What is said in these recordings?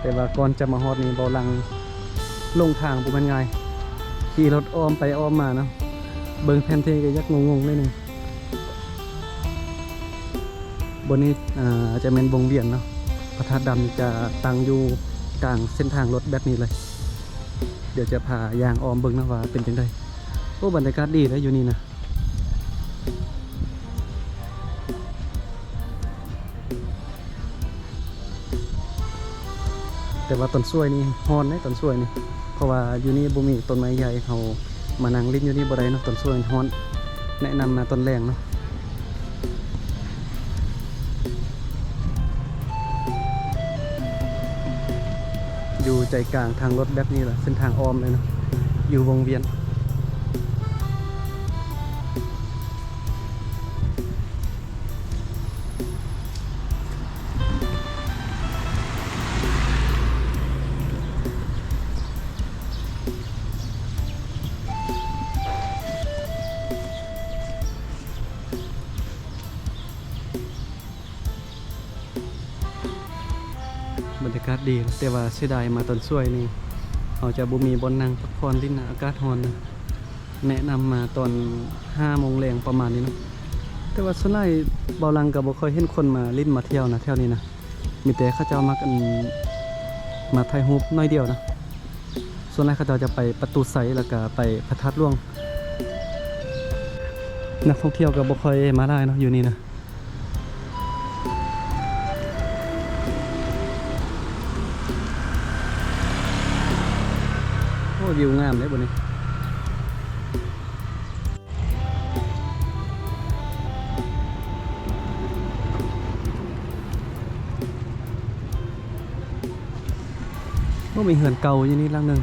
ແຕ່ວ່າກ່ອນຈະມາຮອດນີ້ ເບົາຫຼັງຫຼົງທາງບໍ່ແມ່ນງ່າຍ ຂີ່ລົດອ້ອມໄປອ້ອມມາເນາະ ເບິ່ງແຜນທີ່ກໍຢາກງົງໆໜ້ອຍໜຶ່ງ. ບ່ອນນີ້ ອ່າ ຈະແມ່ນວົງວຽນເນາະ ພະທາດດຳຈະຕັ້ງຢູ່ກາງເສັ້ນທາງລົດແບບນີ້ເລີຍ. ດຽວຈະພາຍ່າງອ້ອມເບິ່ງເນາະວ່າເປັນຈັ່ງໃດ. ໂອ້ ບັນຍາກາດດີເດ້ຢູ່ນີ້ນະ. ແຕ່ວ່າຕອນສວຍນີ້ຮ້ອນເດ້ ຕອນສວຍນີ້ ເພາະວ່າຢູ່ນີ້ບໍ່ມີຕົ້ນໄມ້ໃຫຍ່ ເຮົາມານັ່ງຫຼິ້ນຢູ່ນີ້ບໍ່ໄດ້ເນາະ ຕອນສວຍຮ້ອນ. ແນະນຳມາຕອນແລງເນາະ. ຢູ່ໃຈກາງທາງລົດແບບນີ້ລະ ເສັ້ນທາງອ້ອມເລີຍເນາະ ຢູ່ວົງວຽນ. ບັນຍາກາດດີ ແຕ່ວ່າເສຍດາຍມາຕອນສວຍນີ້ ເຮົາຈະບໍ່ມີບ່ອນນັ່ງພັກຜ່ອນຫຼິ້ນນະ ອາກາດຮ້ອນນະ. ແນະນຳມາຕອນຫ້າໂມງແລງປະມານນີ້ເນາະ. ແຕ່ວ່າສ່ວນຫຼາຍເບົາຫຼັງກໍບໍ່ຄ່ອຍເຫັນຄົນມາຫຼິ້ນມາທ່ຽວນະ ແຖວນີ້ນະ ມີແຕ່ເຂົາເຈົ້າມັກ ອັນ ມາຖ່າຍຮູບໜ້ອຍດຽວນະ. ສ່ວນຫຼາຍເຂົາເຈົ້າຈະໄປປະຕູໄຊ ແລ້ວກໍໄປພະທາດຫຼວງ. ນັກທ່ອງທ່ຽວກໍບໍ່ຄ່ອຍມາຫຼາຍເນາະ ຢູ່ນີ້ນະ. ໂອ້ ວິວງາມເດ້ບ່ອນນີ້. ໂອ້ ມີເຮືອນເກົ່າຢູ່ນີ້ຫຼັງໜຶ່ງ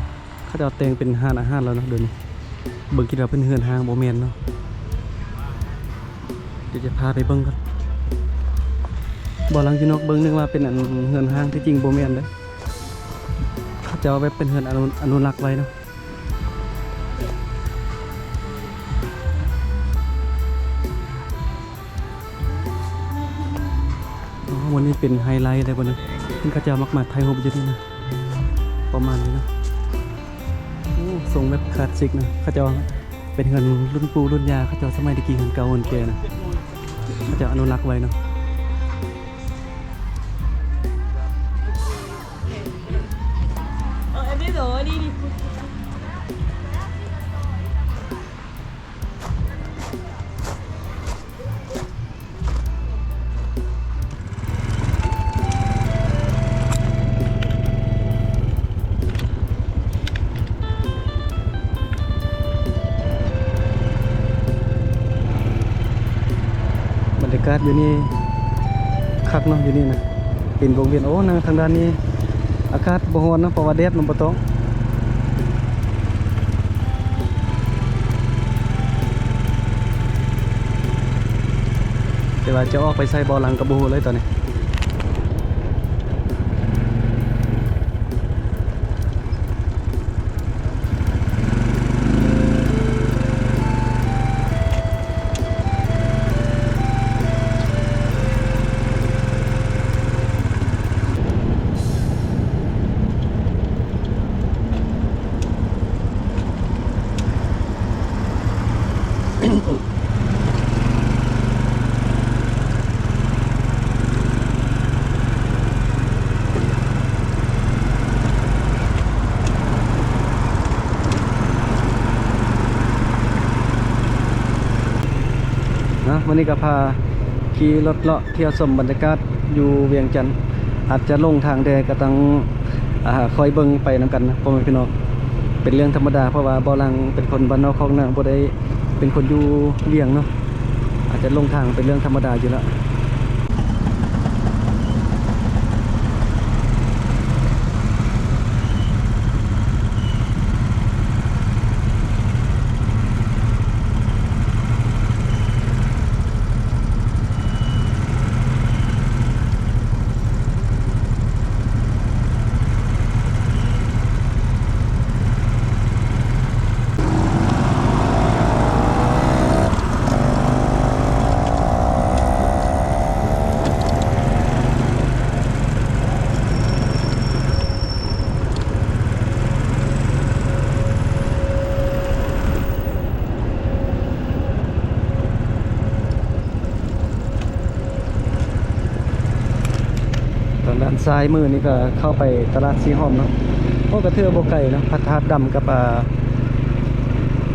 ເຂົາເຈົ້າແຕ່ງເປັນຮ້ານອາຫານແລ້ວເນາະ ດຽວນີ້. ເບິ່ງຄິດວ່າເປັນເຮືອນຮ້າງ ບໍ່ແມ່ນເນາະ. ດຽວຈະພາໄປເບິ່ງກ່ອນ. ເບົາຫຼັງຢູ່ນອກເບິ່ງ ນຶກວ່າເປັນອັນເຮືອນຮ້າງ ທີ່ຈິງບໍ່ແມ່ນເດ້. ເຂົາເຈົ້າແບບເປັນເຮືອນອະນຸ ອະນຸລັກໄວ້ເນາະ. ອໍ ມື້ນີ້ເປັນໄຮໄລເລີຍບ່ອນນີ້ ເພິ່ນເຂົາເຈົ້າມັກມາຖ່າຍຮູບຢູ່ນີ້ນະ ປະມານນີ້ເນາະ. ໂອ້ ຊົງແບບຄລາສສິກນະ ເຂົາເຈົ້າເປັນເຮືອນລຸ້ນປູ່ລຸ້ນຍ່າເຂົາເຈົ້າ ສະໄໝແຕ່ກີ້ ເຮືອນເກົ່າເຮືອນແກ່ນະ ເຂົາເຈົ້າອະນຸລັກໄວ້ເນາະ. ບັນຍາກາດຢູ່ນີ້ຄັກເນາະ ຢູ່ນີ້ນະ ເປັນວົງວຽນ. ໂອ້ ນັ່ງທາງດ້ານນີ້ ອາກາດບໍ່ຮ້ອນເນາະ ເພາະວ່າແດດມັນບໍ່ຕ້ອງ. ແຕ່ວ່າຈະອອກໄປໃສເບົາຫຼັງກໍບໍ່ຮູ້ເລີຍຕອນນີ້. ເນາະ ມື້ນີ້ກໍພາຂີ່ລົດເລາະ ທ່ຽວຊົມບັນຍາກາດຢູ່ວຽງຈັນ. ອາດຈະຫຼົງທາງແດ່ກໍຕ້ອງ ອ່າ ຄອຍເບິ່ງໄປນຳກັນນະ ພໍ່ແມ່ພີ່ນ້ອງ. ເປັນເລື່ອງທຳມະດາ ເພາະວ່າເບົາຫຼັງເປັນຄົນບ້ານນອກຄອກນາ ບໍ່ໄດ້ເປັນຄົນຢູ່ວຽງເນາະ ອາດຈະຫຼົງທາງເປັນເລື່ອງທຳມະດາຢູ່ແລ້ວ. ເ ຊ້າຍມືນີ້ກໍເຂົ້າໄປຕະຫຼາດສີຫ້ອມເນາະ. ໂອ້ ກໍຖືວ່າບໍ່ໄກເນາະ ພະທາດດຳກັບ ອ່າ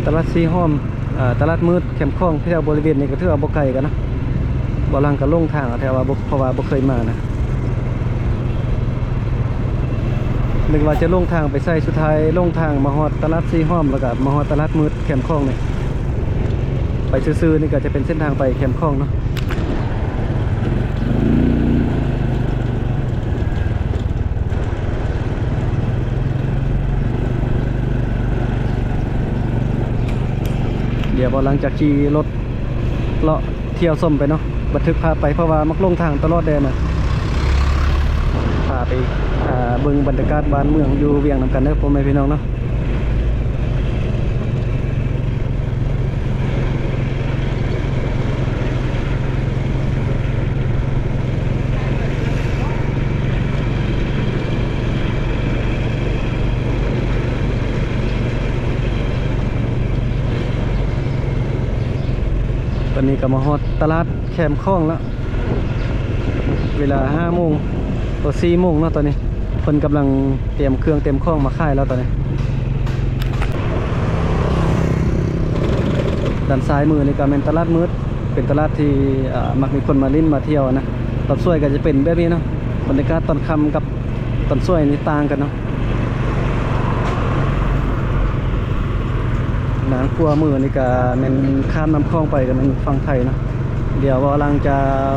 ຕະຫຼາດສີຫ້ອມ ອ່າ ຕະຫຼາດມືດແຄມຂອງ ແຖວບໍລິເວນນີ້ກໍຖືວ່າບໍ່ໄກກັນເນາະ. ບ່າວຫຼັງກໍຫຼົງທາງ ແຕ່ວ່າບໍ່ ເພາະວ່າບໍ່ເຄີຍມານະ. ນຶກວ່າຈະຫຼົງທາງໄປໃສ ສຸດທ້າຍຫຼົງທາງມາຮອດຕະຫຼາດສີຫ້ອມ ແລ້ວກໍມາຮອດຕະຫຼາດມືດແຄມຂອງນີ້. ໄປຊື່ໆນີ້ກໍຈະເປັນເສັ້ນທາງໄປແຄມຂອງເນາະ. ດຽວບ່າວຫຼັງຈະຂີ່ລົດເລາະ ທ່ຽວຊົມໄປເນາະ ບັນທຶກພາບໄປ ເພາະວ່າມັກຫຼົງທາງຕະຫຼອດແດ່ນະ. ພາໄປ ອ່າ ເບິ່ງບັນຍາກາດບ້ານເມືອງຢູ່ວຽງນຳກັນເດີ ພໍ່ແມ່ພີ່ນ້ອງເນາະ. ຕອນນີ້ກໍມາຮອດຕະຫຼາດແຄມຂອງແລ້ວ ເວລາຫ້າໂມງ ໂອ ສີ່ໂມງເນາະ. ຕອນນີ້ເພິ່ນກຳລັງຕຽມເຄື່ອງຕຽມຂອງມາຂາຍແລ້ວຕອນນີ້. ດ້ານຊ້າຍມືນີ້ກໍແມ່ນຕະຫຼາດມືດ ເປັນຕະຫຼາດທີ່ ອ່າ ມັກມີຄົນມາຫຼິ້ນມາທ່ຽວນະ. ຕອນສວຍກໍຈະເປັນແບບນີ້ເນາະ ບັນຍາກາດຕອນຄ່ຳກັບ ຕອນສວຍນີ້ຕ່າງກັນເນາະ. ດ້ານຂວາມືນີ້ກະແມ່ນຂ້າມນ້ຳຂອງໄປ ກະແມ່ນຝັ່ງໄທເນາະ. ດຽວບ່າວຫຼັງຈະ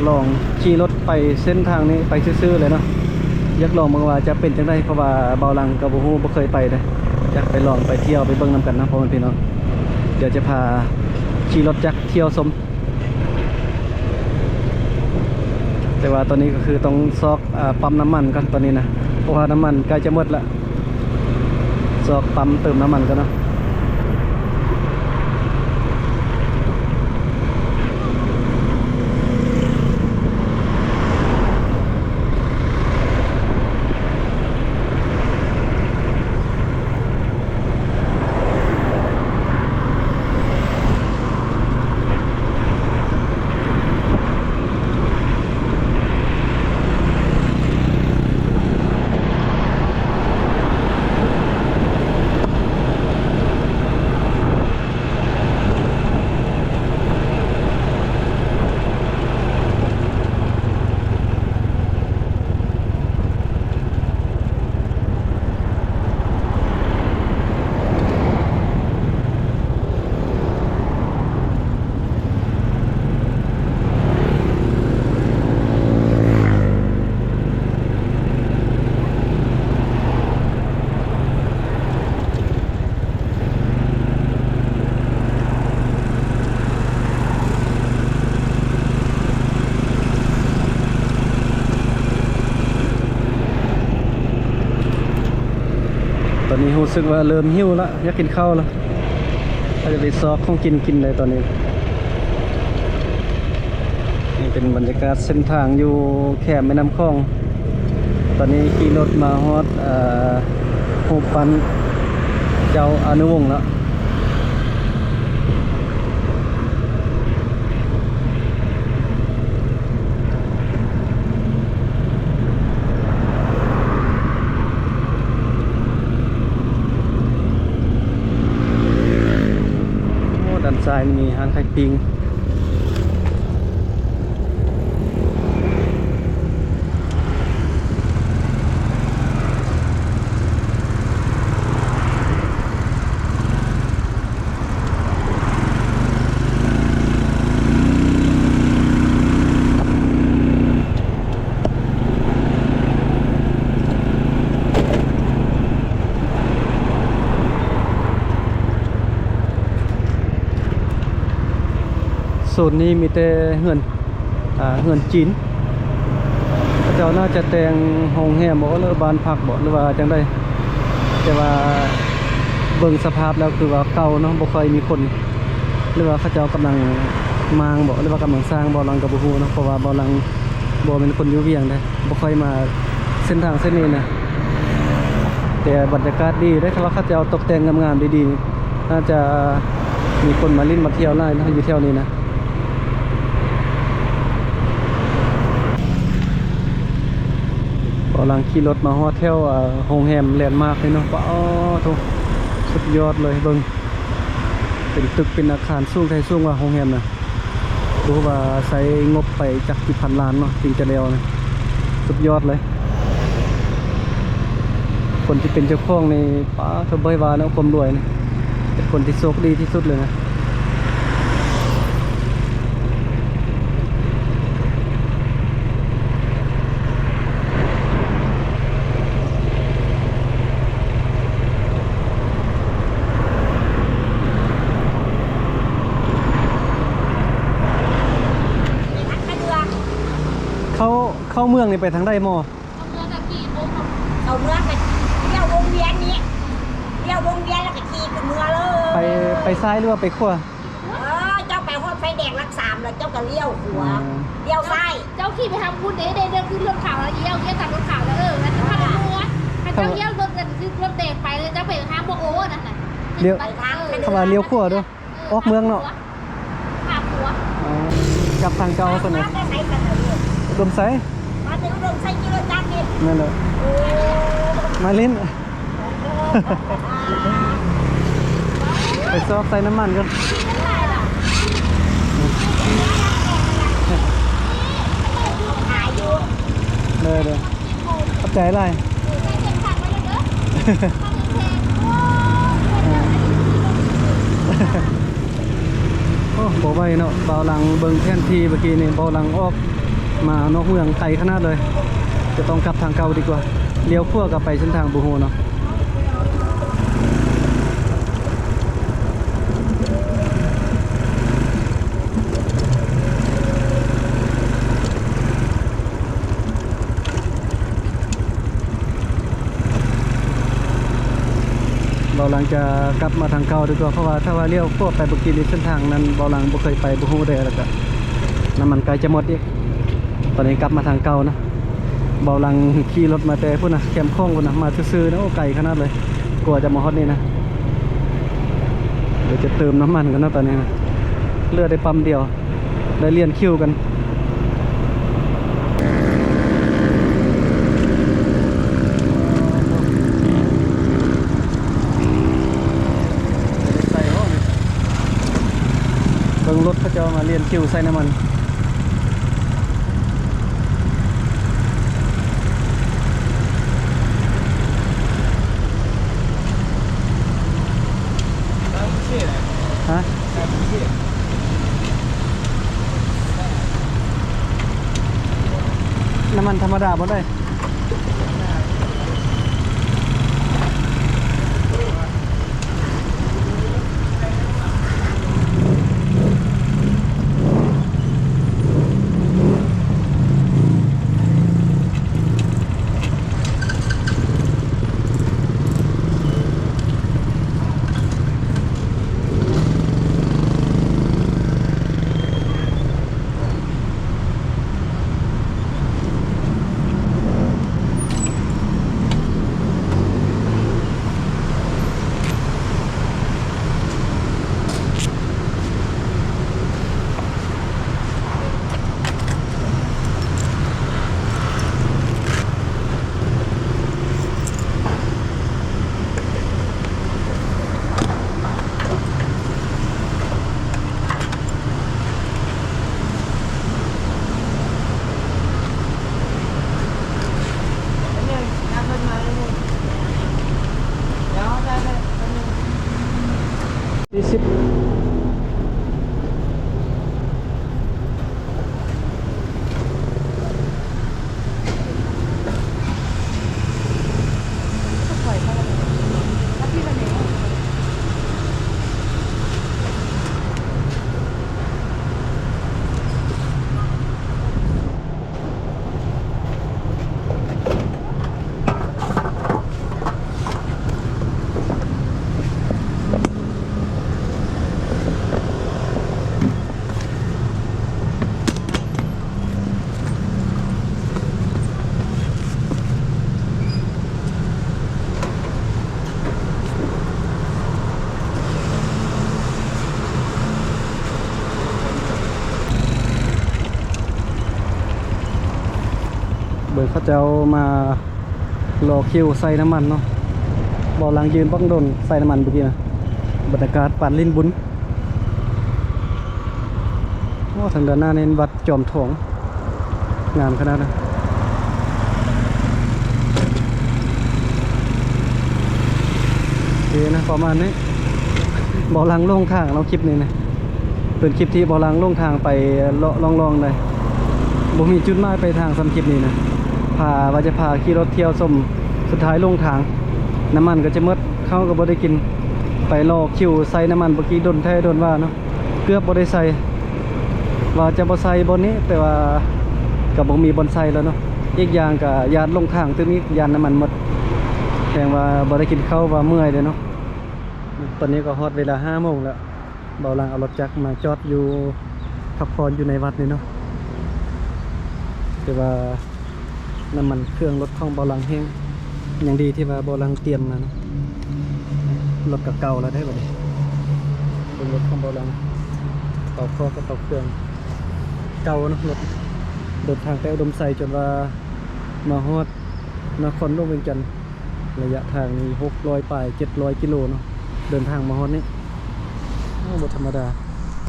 ລອງຂີ່ລົດໄປເສັ້ນທາງນີ້ໄປຊື່ໆເລີຍເນາະ. ຢາກລອງເບິ່ງວ່າຈະເປັນຈັ່ງໃດ ເພາະວ່າບ່າວຫຼັງກະບໍ່ຮູ້ ບໍ່ເຄີຍໄປເດ້. ຢາກໄປລອງໄປທ່ຽວໄປເບິ່ງນຳກັນເນາະ ພໍ່ແມ່ພີ່ນ້ອງ. ດຽວຈະພາຂີ່ລົດຈັກທ່ຽວຊົມ. ແຕ່ວ່າຕອນນີ້ກໍຄືຕ້ອງຊອກ ອ່າ ປ້ຳນ້ຳມັນກ່ອນຕອນນີ້ນະ ເພາະວ່ານ້ຳມັນໃກ້ຈະໝົດລະ. ຊອກປ້ຳເຕີມນ້ຳມັນກ່ອນເນາະ. ຕອນນີ້ຮູ້ສຶກວ່າເລີ່ມຫິວລະ ຢາກກິນເຂົ້າລະ. ເຮົາຈະໄປຊອກຂອງກິນກິນເລີຍຕອນນີ້. ນີ້ເປັນບັນຍາກາດເສັ້ນທາງຢູ່ແຄມແມ່ນ້ຳຂອງ. ຕອນນີ້ຂີ່ລົດມາຮອດ ເອີ ຮູບປັ້ນເຈົ້າອະນຸວົງແລ້ວ. ໂອ້ ດ້ານຊ້າຍມີຮ້ານຂາຍປີ້ງ. ໂຊນນີ້ມີແຕ່ເຮືອນ ອ່າ ເຮືອນຈີນ ເຂົາເຈົ້າໜ້າຈະແຕ່ງໂຮງແຮມບໍ ຫຼືບ້ານພັກບໍ ຫຼືວ່າຈັ່ງໃດ ແຕ່ວ່າເບິ່ງສະພາບແລ້ວຄືວ່າເກົ່າເນາະ ບໍ່ຄ່ອຍມີຄົນ ຫຼືວ່າເຂົາເຈົ້າກຳລັງມ້າງບໍ ຫຼືວ່າກຳລັງສ້າງບໍ ຫຼັງກໍບໍ່ຮູ້ເນາະ ເພາະວ່າບ່າວຫຼັງບໍ່ແມ່ນຄົນຢູ່ວຽງເດ້ ບໍ່ຄ່ອຍມາເສັ້ນທາງເສັ້ນນີ້ນະ ແຕ່ບັນຍາກາດດີເດ້ ຖ້າວ່າເຂົາເຈົ້າຕົກແຕ່ງງາມໆ ດີໆ ໜ້າຈະມີຄົນມາຫຼິ້ນມາທ່ຽວຫຼາຍເນາະ ຢູ່ແຖວນີ້ນະ. ອໍ ກຳລັງຂີ່ລົດມາຮອດແຖວ ເອີ ໂຮງແຮມແລນມາກເລີຍເນາະ. ປາໂທ້ ສຸດຍອດເລີຍ ເບິ່ງ ເປັນຕຶກເປັນອາຄານສູງແທ້ສູງວ່າໂຮງແຮມນະ. ບໍ່ຮູ້ວ່າໃຊ້ງົບໄປຈັກກີ່ພັນລ້ານເນາະ ຈຶ່ງຈະແລ້ວນະ. ສຸດຍອດເລີຍ. ຄົນທີ່ເປັນເຈົ້າຂອງນີ້ ປາໂທ້ ບໍ່ໃຫ້ວ່າເນາະ ຄວາມລວຍນີ້ ເປັນຄົນທີ່ໂຊກດີທີ່ສຸດເລີຍນະ. ເຂົ້າ ເຂົ້າເມືອງນີ້ໄປທາງໃດໝໍ? ເຂົ້າເມືອງກໍຂີ່ລົດ ເຂົ້າເມືອງກໍລ້ຽວວົງວຽນນີ້ ລ້ຽວວົງວຽນແລ້ວກໍຂີ່ຂຶ້ນເມືອງເລີຍ. ໄປ ໄປຊ້າຍ ຫຼືວ່າໄປຂວາ? ເອີ ເຈົ້າໄປຮອດໄຟແດງຫຼັກສາມ ແລ້ວເຈົ້າກໍລ້ຽວຂວາ ອືມ ລ້ຽວຊ້າຍ. ເຈົ້າຂີ່ໄປທາງພຸ້ນເດ້ ເດ້ ເດີນຂຶ້ນລົດຂາວ ແລ້ວລ້ຽວ ລ້ຽວຕາມລົດຂາວ ແລ້ວ ເອີ ແລ້ວເຈົ້າກໍລ້ຽວ ຖ້າເຈົ້າລ້ຽວລົດ ລົດແດງໄປ ແລ້ວເຈົ້າໄປທາງບໍ່ໂອນັ້ນນະ ລ້ຽວ ເອີ ເຂົາວ່າລ້ຽວຂວາເດີ້. ອອກເມືອງເນາະ ຂາຂວາ ອໍ ກັບທາງເກົ່າຊັ້ນນະ. ອຸດົມໄຊ ມາເຖິງອຸດົມໄຊກິໂລຈາກນີ້ ແມ່ນແຫຼະ ໂອ້ ມາຫຼິ້ນ ໄປຊອກໃສ່ນ້ຳມັນກ່ອນ ເດີ ເດີ. ຂອບໃຈຫຼາຍ. ໂອ້ ບໍ່ໄຫວເນາະ ບ່າວຫຼັງເບິ່ງແຜນທີ່ເມື່ອກີ້ນີ້ ບ່າວຫຼັງອອກມານອກເມືອງໄກຂະໜາດເລີຍ ຈະຕ້ອງກັບທາງເກົ່າດີກວ່າ ລ້ຽວຂວາກັບໄປເສັ້ນທາງບໍ່ຮູ້ເນາະ. ບ່າວຫຼັງຈະກັບມາທາງເກົ່າດີກວ່າ ເພາະວ່າຖ້າວ່າລ້ຽວຂວາໄປເມື່ອກີ້ນີ້ ເສັ້ນທາງນັ້ນບ່າວຫຼັງບໍ່ເຄີຍໄປ ບໍ່ຮູ້ເດ້ ແລ້ວກະນ້ຳມັນໃກ້ຈະໝົດອີກ. ຕອນນີ້ກັບມາທາງເກົ່ານະ ບ່າວຫຼັງຂີ່ລົດມາແຕ່ພຸ້ນນະ ແຄມຂອງພຸ້ນນະ ມາຊື່ໆນະ ໂອ້ ໄກຂະໜາດເລີຍ ກວ່າຈະມາຮອດນີ້ນະ. ດຽວຈະເຕີມນ້ຳມັນກ່ອນເນາະ ຕອນນີ້ນະ ເຫຼືອໄດ້ປ້ຳດຽວ ໄດ້ລຽນຄິວກັນ. ເບິ່ງລົດເຂົາເຈົ້າມາລຽນຄິວໃສ່ນ້ຳມັນ. ຮະ? ນ້ຳມັນທຳມະດາບໍ່ໄດ້. ສີ່ສິບ. ເບິ່ງເຂົາເຈົ້າມາ ລໍຄິວໃສ່ນ້ຳມັນເນາະ. ເບົາຫຼັງຢືນບັກດົນໃສ່ນ້ຳມັນເມື່ອກີ້ນະ. ບັນຍາກາດປານຫຼິ້ນບຸນ. ໂອ້ ທາງດ້ານໜ້ານີ້ວັດຈອມທອງ ງາມຂະໜາດນະ. ໂອເຄນະ ປະມານນີ້ ເບົາຫຼັງຫຼົງທາງເນາະ ຄລິບນີ້ນະ. ເປັນຄລິບທີ່ເບົາຫຼັງຫຼົງທາງໄປເລາະລ່ອງໆ ໄດ້ ບໍ່ມີຈຸດໝາຍປາຍທາງສ່ຳຄລິບນີ້ນະ. ພາ ວ່າຈະພາຂີ່ລົດທ່ຽວຊົມ ສຸດທ້າຍຫຼົງທາງ ນ້ຳມັນກໍຈະໝົດ ເຮົາກໍບໍ່ໄດ້ກິນ. ໄປລໍຄິວໃສ່ນ້ຳມັນເມື່ອກີ້ດົນແທ້ດົນວ່າເນາະ ເກືອບບໍ່ໄດ້ໃສ່ ວ່າຈະບໍ່ໃສ່ບ່ອນນີ້ ແຕ່ວ່າກໍບໍ່ມີບ່ອນໃສ່ແລ້ວເນາະ. ອີກຢ່າງກໍຢ້ານຫຼົງທາງຕື່ມອີກ ຢ້ານນ້ຳມັນໝົດ ແຮງວ່າບໍ່ໄດ້ກິນເຂົ້າ ວ່າເມື່ອຍເດ້ເນາະ. ຕອນນີ້ກໍຮອດເວລາຫ້າໂມງແລ້ວ ເບົາຫຼັງເອົາລົດຈັກມາຈອດຢູ່ ພັກຜ່ອນຢູ່ໃນວັດນີ້ເນາະ. ແຕ່ວ່ານ້ຳມັນເຄື່ອງລົດຂອງເບົາຫຼັງແຫ້ງ ຍັງດີທີ່ວ່າເບົາຫຼັງຕຽມມາເນາະ. ລົດກໍເກົ່າແລ້ວເດ້ບັດນີ້ ເບິ່ງລົດຂອງເບົາຫຼັງ ເຕົາຄອກກັບເຕົາເຄື່ອງເກົ່າເນາະ. ລົດເດີນທາງແຕ່ອຸດົມໄຊຈົນວ່າມາຮອດນະຄອນຫຼວງວຽງຈັນ ໄລຍະທາງນີ້ຫົກຮ້ອຍປາຍ ເຈັດຮ້ອຍກິໂລເນາະ ເດີນທາງມາຮອດນີ້. ໂອ້ ບໍ່ທຳມະດາ.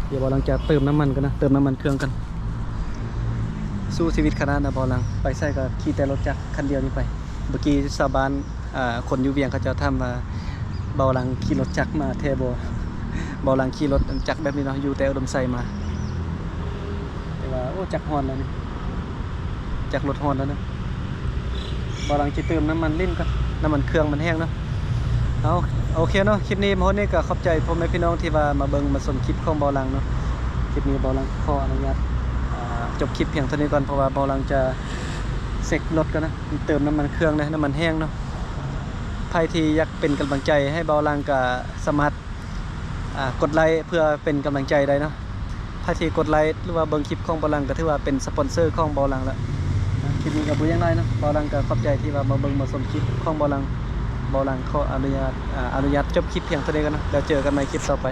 ດຽວເບົາຫຼັງຈະເຕີມນ້ຳມັນກ່ອນນະ ເຕີມນ້ຳມັນເຄື່ອງກ່ອນ. ສູ້ຊີວິດຂະໜາດນະເບົາຫຼັງ ໄປໃສກໍຂີ່ແຕ່ລົດຈັກຄັນດຽວນີ້ໄປ. ເມື່ອກີ້ຊາວບ້ານ ອ່າ ຄົນຢູ່ວຽງເຂົາເຈົ້າຖາມວ່າ ເບົາຫຼັງຂີ່ລົດຈັກມາແທ້ບໍ່? ເບົາຫຼັງຂີ່ລົດຈັກແບບນີ້ເນາະ ຢູ່ແຕ່ອຸດົມໄຊມາ. ແຕ່ວ່າ ໂອ້ ຈັກຮ້ອນແລ້ວນີ້ ຈັກລົດຮ້ອນແລ້ວນະ. ເບົາຫຼັງຊິເຕີມນ້ຳມັນຫຼິ້ນກ່ອນ ນ້ຳມັນເຄື່ອງມັນແຫ້ງເນາະ. ເອົາ ໂອເຄເນາະ ຄລິບນີ້ມາຮອດນີ້ກໍຂອບໃຈພໍ່ແມ່ພີ່ນ້ອງທີ່ວ່າມາເບິ່ງມາຊົມຄລິບຂອງເບົາຫຼັງເນາະ. ຄລິບນີ້ເບົາຫຼັງຂໍອະນຸຍາດ ອ່າ ຈົບຄລິບພຽງເທົ່ານີ້ກ່ອນ ເພາະວ່າເບົາຫຼັງຈະເຊັກລົດກ່ອນນະ ເຕີມນ້ຳມັນເຄື່ອງແດ່ ນ້ຳມັນແຫ້ງເນາະ. ໃຜທີ່ຢາກເປັນກຳລັງໃຈໃຫ້ເບົາຫຼັງກໍສາມາດ ອ່າ ກົດໄລ້ເພື່ອເປັນກຳລັງໃຈໄດ້ເນາະ. ໃຜທີ່ກົດໄລ້ ຫຼືວ່າເບິ່ງຄລິບຂອງເບົາຫຼັງ ກໍຖືວ່າເປັນສະປອນເຊີຂອງເບົາຫຼັງແລ້ວ. ຄລິບນີ້ກໍບໍ່ຫຍັງຫຼາຍເນາະ ເບົາຫຼັງກໍຂອບໃຈທີ່ວ່າມາເບິ່ງມາຊົມຄລິບຂອງເບົາຫຼັງ. ເບົາຫຼັງຂໍອະນຸຍາດ ອ່າ ອະນຸຍາດຈົບຄລິບພຽງເທົ່ານີ້ກ່ອນເນາະ ແລ້ວເຈີກັນໃໝ່ຄລິບຕໍ່ໄປ.